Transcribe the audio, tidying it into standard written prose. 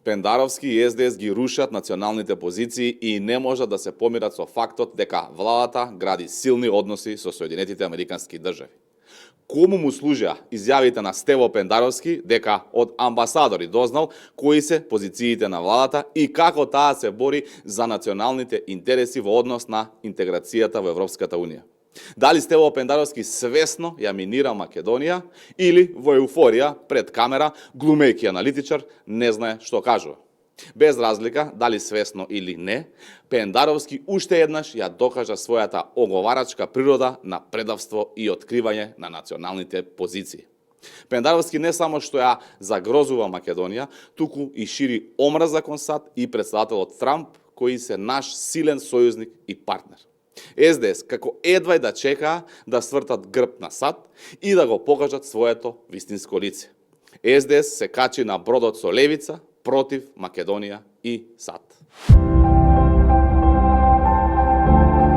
Пендаровски и СДС ги рушат националните позиции и не можат да се помират со фактот дека владата гради силни односи со Соединетите Американски држави. Кому му служеа изјавите на Стево Пендаровски дека од амбасадори дознал кои се позициите на владата и како таа се бори за националните интереси во однос на интеграцијата во Европската Унија? Дали Стево Пендаровски свесно ја минира Македонија или во еуфорија пред камера, глумејки аналитичар, не знае што кажува? Без разлика, дали свесно или не, Пендаровски уште еднаш ја докажа својата оговарачка природа на предавство и откривање на националните позиции. Пендаровски не само што ја загрозува Македонија, туку и шири омраза кон САД и претседателот Трамп, кои се наш силен сојузник и партнер. СДС како едвај да чекаа да свртат грб на САД и да го покажат своето вистинско лице. СДС се качи на бродот со левица против Македонија и САД.